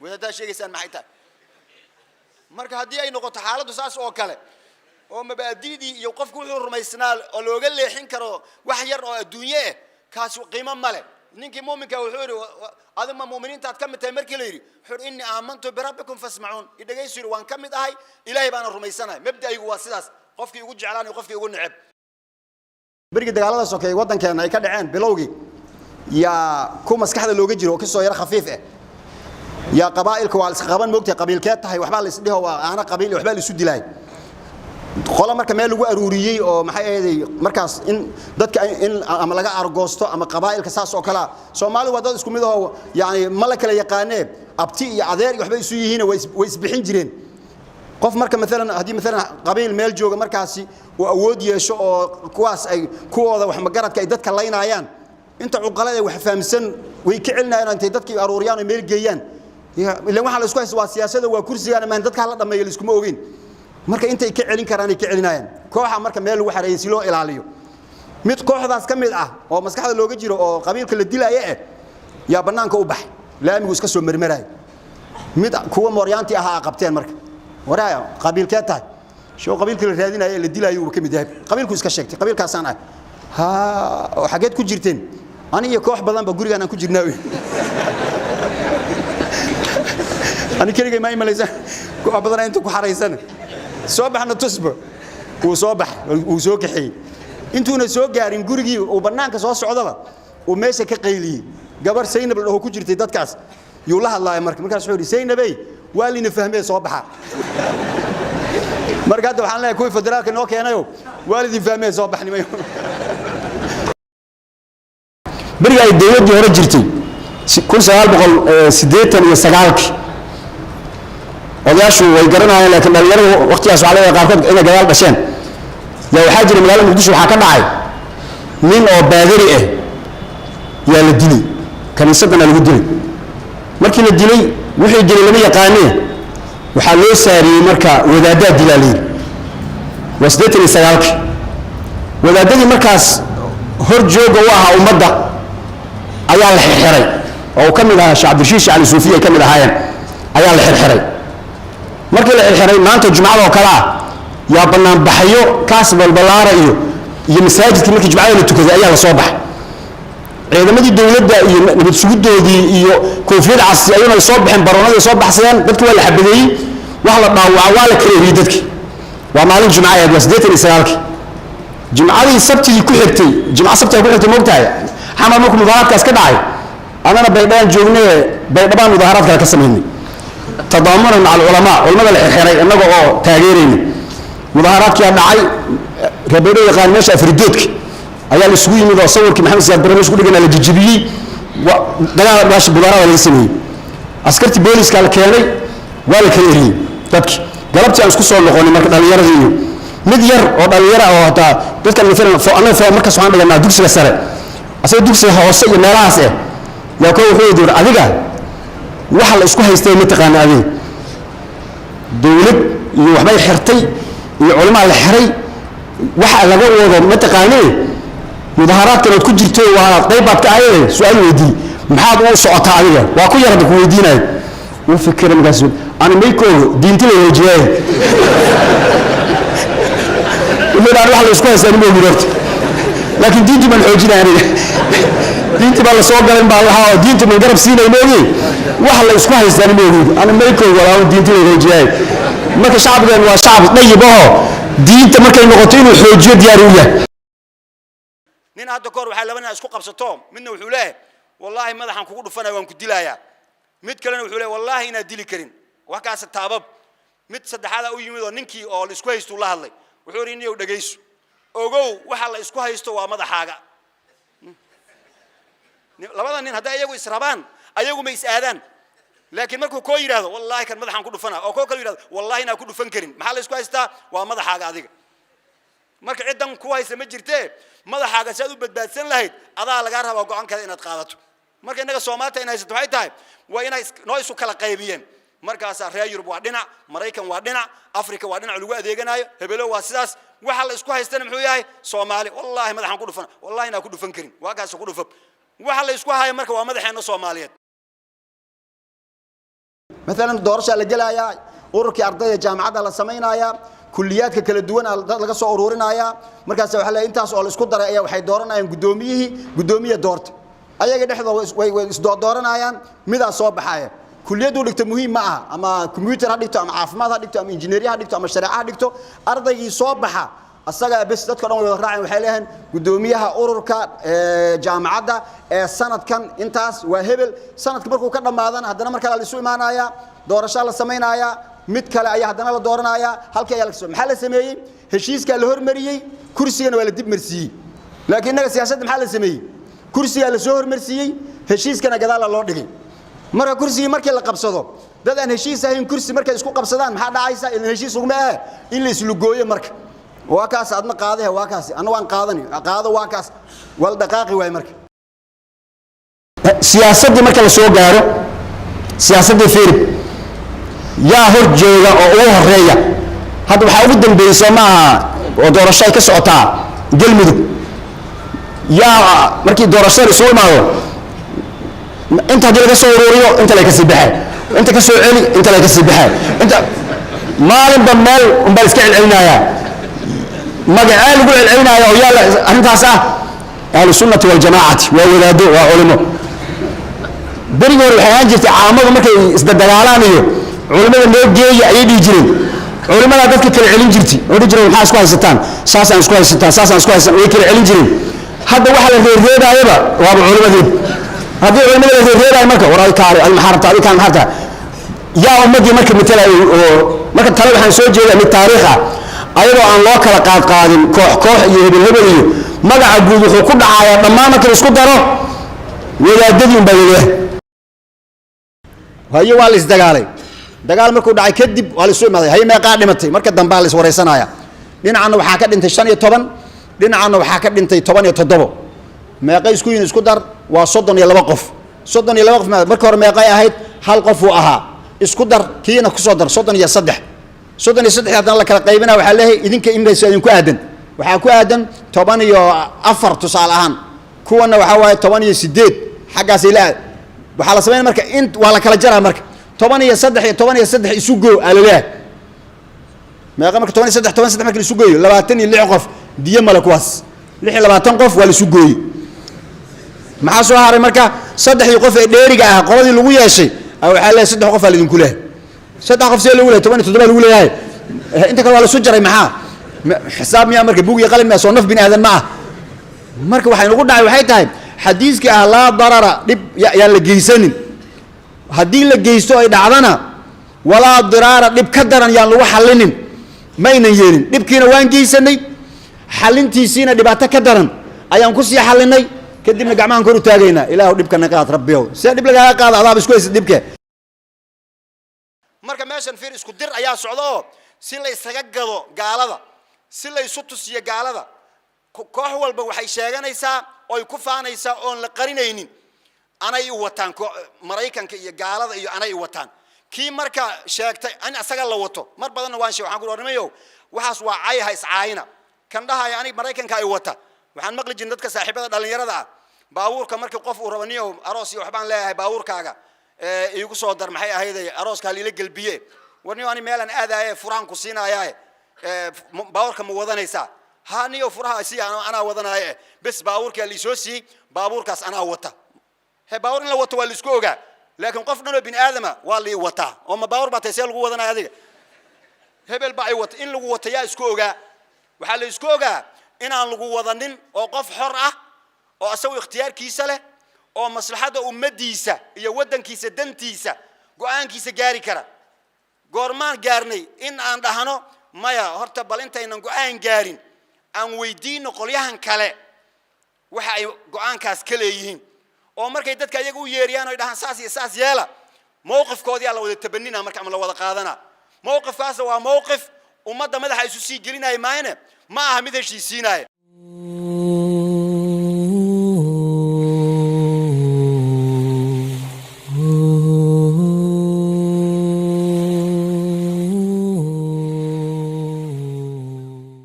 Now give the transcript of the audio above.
Wadaaddaa sheegaysaan maxay tahay? Marka haddii ay noqoto xaaladdu saas oo kale, oo mabaadi'dii iyo qofku wuxuu rumaysnaa oo looga leexin karo wax yar oo adduunye eh, kaasi qiimo male. Ninkii muuminka wuxuu yidhi, "Adima mu'miniintaad ka mid tahay?" Markii la yidhi, wuxuu yidhi, "إني آمنت بربكم فاسمعون." Idhegaysu yidhi, waan ka mid ahay, Ilaahay baana rumaysanahay. Mabda'aygu waa sidaas, qofkii ugu jeclaan iyo qofkii ugu neceb. Berigii dagaalada sokeeye waddankeena ay ka dhaceen bilowgii, yaa ku maskaxda looga jiro oo kasoo yaro khafiif ah, yaa qabaa'ilka waa la isqaban moogtahay. Qabiilkeed tahay, waxbaa la isdhiho, waa aana qabiil, waxbaa la isu dilaay. Qolo marka meel lagu aruuriyey oo maxay ahayd markaas in dadka in ama laga argoosto ama qabaa'ilka saas oo kale ah. Soomaalidu waa dad isku mid oo yani ma la kala yaqaanee, abti iyo adeer iyo waxbay isu yihiin, way isbixin jireen. Qof marka maalan haddii maalan qabiil meel jooga markaasi uu awood yeesho oo kuwaas ay kuwooda wax magaradka ay dadka laynayaan, inta cuqalada wax fahamsan way ka celinayaan intay dadkii aruuriyaan oo meel geeyaan. Ilaan waxaa la isku haysta waa siyaasada, waa kursigaan amaan dadka hala dhameeyo laiskuma ogeyn. Marka intay ka celin karaan ay ka celinayaan. Kooxa marka meel lagu xareeyay si loo ilaaliyo, mid kooxdaas ka mid ah oo maskaxda looga jiro oo qabiilka la dilaya eh yaa bannaanka u baxay, laamigu iska soo marmaraayo. Mid kuwa mooryaantii ahaa qabteen. Marka, "Waraaya, qabiilkee tahay?" Shoo qabiilkii la raadinayo ee la dilaayo uu ka mid yahay. Qabiilku iska sheegtay, "Qabiilkaasaan ahay." "Ha, oo xageed ku jirteen?" "Ani iyo koox badan ba gurigaan aan ku jirnaa." "Ani keligay ma imalaysa, koox badan inta ku xaraysan. Soo baxna tusba." Wuu soo bax, wuu soo kaxeeyey. Intuuna soo gaarin gurigii, uu bannaanka soo socdaba, uu meesha ka qayliyey. Gabar Saynab la dhaho ku jirtay dadkaas yuu la hadlaaya. Marka markaas wuxuu yidhi, "Saynabey, waa lina fahmee, soo baxa." Marka hadda waxaan leeyahay kuwii federaalka noo keenayo, waalidin fahmee, soo baxnimayo. Beriga ay dowladdii hore jirtay, 1989-kii, odayaashu way garanayaan, laakiin dhalinyaradu waqtigaas waxaa laga qaarkood inay gadaal dhasheen. Yaa waxaa jira magaalada Muqdisho waxaa ka dhacay nin oo baadari ah yaa la dilay, kaniisadana lagu dilay. Markii la dilay, wixii dilay lama yaqaanee, waxaa loo saariyey marka wadaaddaa dilaa la yidhi. Waa 89-kii. Wadaadadii markaas hor jooga u ahaa ummadda ayaa la xirxiray, oo uu ka mid ahaa Sheekh Cabdirashiid Sheekh Cali Suufiya ay ka mid ahaayeen ayaa la xirxiray. Markii la xirxiray, maanta jumcada oo kale ah yaa banaanbaxyo kaas balbalaara iyo masaajidkii markii jumcada la tukaday ayaa la soo baxay. Ciidamadii dowladda iyo nabad sugiddoodii iyo koofiyad casi ayaguna ay soo baxeen, baroonadii soo baxsadeen. Dadki waa la xabadeeyey, wax la dhaawaca, waa la kala eriyey dadki. Waa maalin jumca ahayd, waa 89-kii. Jimcadii sabtigii ku xigtay, jimco sabtiga ku xigtay, moogtahay, Xamar markuu mudaaharaadkaas ka dhacay, annana Baydhabaan joognay, Baydhabaan mudaaharaad kale ka samaynay, تضامنا مع العلماء, culamada la xirxiray innaga oo taageerayna. Mudaaharaadkii dhacay, reer Baydhabo yaqaan meesha Afridoodka ayaa la isugu yimid oo sawirkii Maxamed Siyaad Barre meesha ku dhigana la jijibiyey. Dagaal meesha mudaaharaad laga sameeyey, askartii booliska la keenay, waa la kala eriyey dadki. Galabtii aan isku soo noqonay marka dhallinyaradii iyo mid yar oo dhallinyara oo hataa dadkan maalan annaga markaas waxaan dhiganaa dugsiga sare, asaga dugsiga hoose iyo meelahaas eh, yaa ko wuxuu yidhi, "Adiga waxa la isku haystay ma taqaana? Adiga dowlad iyo waxbay xirtay iyo culamaa la xiray, waxa laga wado ma taqaanee? Mudaaharaadkan aad ku jirto waa qayb baad ka ahaye, su-aal weydii, maxaad u socotaa adiga?" Waa ku yar hadda ku weydiinayo. Uu fikira markaas, "Ani maykooga diinti la hoojiyaaye." Wuxuu yidhi, "Ani wax la isku haystaa nima ogin horta, laakiin diintii baan xoojinaya aniga. Diintii baa la soo galin baa lahaa oo diintii baan garab siinay, ma ogi waxa la isku haystaa nima ogin. Ani maykooga walaa diintii la hoojiyaaye." Marka shacabkeen waa shacab dayib ahoo diinta markay noqoto inuu xoojiyo diyaar u yahay. Nin hadda kahor waxaa laba nin isku qabsato. Midna wuxuu leeyahay, "Wallaahi madaxaan kugu dhufanaya, waan ku dilayaa." Mid kalena wuxuu leeyahay, "Wallaahi inaad dili karin." Wax kaas taabab. Mid saddexaada u yimid oo ninkii oo la isku haystuu la hadlay. Wuxuu yidhi, "Niyow, dhegayso, ogow, waxa la isku haysto waa madaxaaga. Labada nin hadday ayagu israbaan, ayagu ma is aadaan, laakiin markuu koo yidhahdo, 'Wallaahi kan madaxaan ku dhufana,' oo koo kale yidhahdo, 'Wallahi inaan ku dhufan karin,' maxaa la isku haystaa? Waa madaxaaga adiga. Marka ciddan ku haysa ma jirtee, madaxaaga si aad u badbaadsan lahayd adaa lagaa rabaa go-aankeeda inaad qaadato. Marka innaga Soomaalita in haysato waxay tahay waa inay noo isu kala qaybiyeen. Markaasaa reer Yurub waa dhinac, Maraykan waa dhinac, Africa waa dhinac lagu adeeganayo, hebelo waa sidaas. Waxa la isku haystana muxuu yahay? Soomaali, 'Wallahi madaxaan ku dhufana,' 'Wallahi inaan ku dhufan karin.' Waa kaas, ku dhufab. Waxa la isku haya marka waa madaxeenna Soomaaliyeed. Maalan doorashaa la gelayaa, ururkii ardayda jaamacadda la samaynayaa, kuliyaadka kala duwan dad laga soo uruurinayaa. Markaas waxaa leeyahay intaas oo la isku daray ayaa waxay dooranayaan guddoomiyihii, guddoomiye doorta. Ayaga dhexdooda way isdooranayaan, midaa soo baxaya. Kuliyaddu dhigto muhiim ma aha, ama computer ha dhigto, ama caafimaad ha dhigto, ama injineeriya ha dhigto, ama shareeco ha dhigto. Ardaygii soo baxa asaga bes dadka dhan way wada raaceen. Waxay leeyihiin guddoomiyaha ururka jaamacadda ee sanadkan intaas waa hebel. Sanadka markuu ka dhammaadana haddana mar kale la isu imaanayaa, doorasho la samaynayaa, mid kale ayaa haddana la dooranayaa. Halkii ayaa la maxaa la sameeyey? Heshiiskaa la hormariyey, kursigana waa la dib marsiiyey. Laakiin innaga siyaasadda maxaa la sameeyey? Kursigaa la soo hormarsiiyey, heshiiskana gadaala loo dhigay. Marka kursigii markii la qabsado, dad aan heshiis ahayn kursi markay isku qabsadaan, maxaa dhacaysa? Ilan heshiis uguma ah in la islugooyo. Marka waa kaas, adna qaadahe, waa kaas, anna waan qaadani, qaado, waa kaas, waa la dhaqaaqi waay. Marka Siyaasaddii marka la soo gaaro, siyaasaddii fiiri, yaa hor jooga oo ugu horeeya? Hadda waxaa ugu dambeeyey, soo maaha, oo doorasho ay ka socotaa Galmudug. Yaa markii doorashada isugu imaado, inta haddii laga soo uruuriyo, inta lay kasii baxeen, inta ka soo celi, inta lay kasii baxeen, inta maalinba meel unbaa iska celcelinayaa. Magacee lagu celcelinaya oo yaa arrintaas ah? Ahlu Sunnati Waljamaacati, waa wadaado, waa culimo. Berigii hore waxay ahaan jirtay caamadu markay isdadagaalaan iyo culimmada noo geeya ayay dhihi jireen. Culimmadaa dadka kala celin jirtay oo dhihi jireen, "Maxaa isku haysataan? Saasaan isku haysataan, saasaan isku haysataan." Way kala celin jireen. Hadda waxa la reerreebaayaba waaba culimadii. Haddii culimada la reerreebaayo, marka war adi kaale, adi maxaa rabtaa, adi kaan maxaa rabtaa? Yaa ummaddii marka matalaya? Oo marka tale waxaan soo jeedaa mid taariikh ah, ayadoo aan loo kala qaadqaadin koox koox iyo hebel hebel iyo magaca guud, wuxuu ku dhacayaa dhammaan marka la isku daro wadaadadii unbaa laleeyahay. Haye, waa la isdagaalay. Dagaal markuu dhacay kadib waa la isu imaaday. Haye, meeqaa dhimatay? Marka dambaa la iswaraysanaya. Dhinacanna waxaa ka dhintay 15, dhinacanna waxaa ka dhintay 17. Meeqay isku yihin? Isku dar, waa 32 qof. 32 qof. Marka hore meeqay ahayd? Hal qof uu ahaa. Isku dar, kiina kusoo dar, 33. 33 haddana la kala qaybina. Waxaa leeyahay idinka inbayso idinku aadan, waxaa ku aadan 14 tusaale ahaan, kuwana waxaa waaye 18. Xaggaasay la aad. Waxaa la sameynaya marka in waa la kala jaraa. Marka 13 iyo 13 isu goo aa laleeyahay. Meeqa marka 13, 13 marka la isu gooyo? 26 qof. Diyo male kuwaas. 26 qof waa la isu gooyey. Maxaa soo haray marka? Saddexdii qof ee dheeriga ah qoladii lagu yeeshay waxaa leeyahay saddex qof aa laidinku leeyahay. Saddex qof see lagu leeyahay? 17 lagu leeyahay, inta kale waa la isu jaray. Maxaa xisaab miyaa marka? Bug iyo qalin miyaa? Soo naf bini aadan ma ah? Marka waxay nagu dhacay waxay tahay xadiiskii ah laa darara, dhib yaan la geysanin, haddii la geysto ay dhacdana walaa diraara, dhib ka daran yaan lagu xallinin. Maynan yeelin. Dhibkiina waan geysanay, xalintiisiina dhibaato ka daran ayaan kusii xalinay. Kadibna gacmahan kor u taagaynaa, "Ilaahu dhibka na qaad, Rabbiyow." See dhib lagaaga qaada? Adaaba isku haysa dhibke. Marka meeshan fiir, isku dir ayaa socda oo si la isaga gado gaalada, si la isu tusiyo gaalada. Koox walba waxay sheeganaysaa oy ku faanaysaa oon la qarinaynin, anay u wataan Maraykanka iyo gaalada iyo anay u wataan. Kii marka sheegtay in asaga la wato, mar badanna waan sheeg, waxaan ku nimayow, waxaas waa cay, ha iscaayina. Kan dhahaya anig Maraykanka ay wata, waxaan maqli jirin dadka saaxiibada dhallinyarada ah, baabuurka markii qof uu rabo, "Niyow, aroos iyo waxbaan leeyahay, baabuurkaaga iigu soo dar, maxay ahayday, arooska haliila gelbiye." "War niyo, ani meelaan aadaaye, furaan ku siinayaaye, baabuurka ma wadanaysaa?" "Ha niyo, furaha si anaa wadanaaye." Bes, baabuurkaa liisoo siiyey, baabuurkaas anaa wata. He, baabuur in la wato waa laisku ogaa, laakiin qof dhan oo bini aadama waa lii wataa oo ma baabuur baa tahay? See lagu wadanaya adiga? Hebel baa ay wata. In lagu wata yaa isku ogaa? Waxaa la isku ogaa inaan lagu wadanin oo qof xor ah oo asagoo ikhtiyaarkiisa leh oo maslaxadda ummaddiisa iyo waddankiisa dantiisa go'aankiisa gaari kara. Goormaan gaarnay in aan dhahno maya, horta bal intaynan go'aan gaarin aan weydiino qolyahan kale waxa ay go'aankaas ka leeyihiin? Oo markay dadka iyaga u yeeriyaan oy dhahaan saas iyo saas yeela, mowqifkoodii aa la wada tabanina marka ama la wada qaadana. Mowqifkaasna waa mowqif ummadda madaxa isu sii gelinaya maayne, ma aha mid heshiisiinaya.